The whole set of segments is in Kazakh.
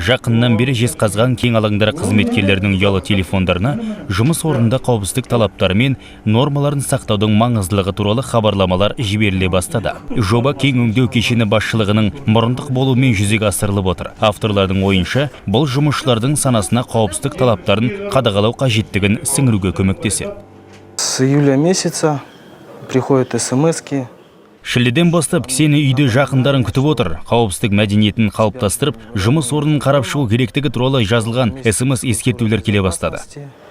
Жақыннан бері Жезқазған кен алаңдары қызметкерлерінің ұялы телефондарына жұмыс орнында қауіпсіздік талаптары мен нормаларын сақтаудың маңыздылығы туралы хабарламалар жіберіле бастады. Жоба кен өңдеу кешені басшылығының мұрындық болуымен жүзеге асырылып отыр. Авторлардың ойынша, бұл жұмысшылардың санасына қауіпсіздік талаптарын қадағалау қажеттігін сіңіруге көмектеседі. С июля месяца приходят смски. Шілдеден бастап Ксения үйде жақындарын күтіп отыр. Қауіпсіздік мәдениетін қалыптастырып, жұмыс орнын қарап шығу керектігі туралы жазылған СМС ескертулер келе бастады.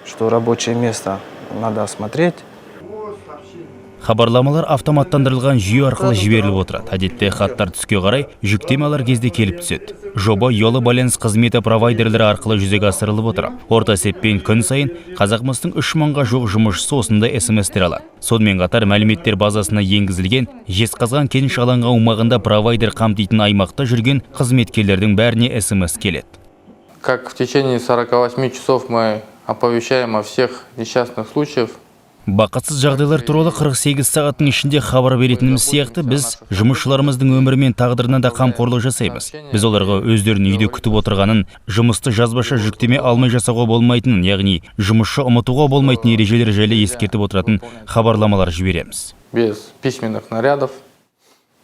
Что рабочее место надо осмотреть. Хабарламалар автоматтандырылған жүйе арқылы жіберіліп отырады. Әдетте хаттар түске қарай, жүктеме алар кезде келіп түседі. Жоба ұялы байланыс қызметі провайдерлері арқылы жүзеге асырылып отыр. Орта есеппен күн сайын Қазақмыстың 3000-ға жуық жұмысшысы осындай СМС-тер алады. Сонымен қатар мәліметтер базасына енгізілген Жезқазған кеніш алаңы аумағында провайдер қамтитын аймақта жүрген қызметкерлердің бәріне СМС келеді. Как в течение 48 часов мы оповещаем о всех несчастных случаях. Бақытсыз жағдайлар туралы 48 сағаттың ішінде хабар беретініміз сияқты, біз жұмысшыларымыздың өмірі мен тағдырына да қамқорлық жасаймыз. Біз оларға өздерін үйде күтіп отырғанын, жұмысты жазбаша жүктеме алмай жасауға болмайтынын, яғни жұмысшы ұмытуға болмайтын ережелер жайлы ескертіп отыратын хабарламалар жібереміз. Без письменных нарядов.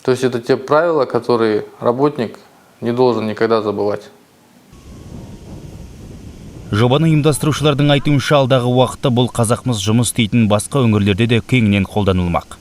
То есть это те правила, которые работник не должен никогда забывать. Жобаны ұйымдастырушылардың айтуынша, алдағы уақытта бұл Қазақмыс жұмыс істейтін басқа өңірлерде де кеңінен қолданылмақ.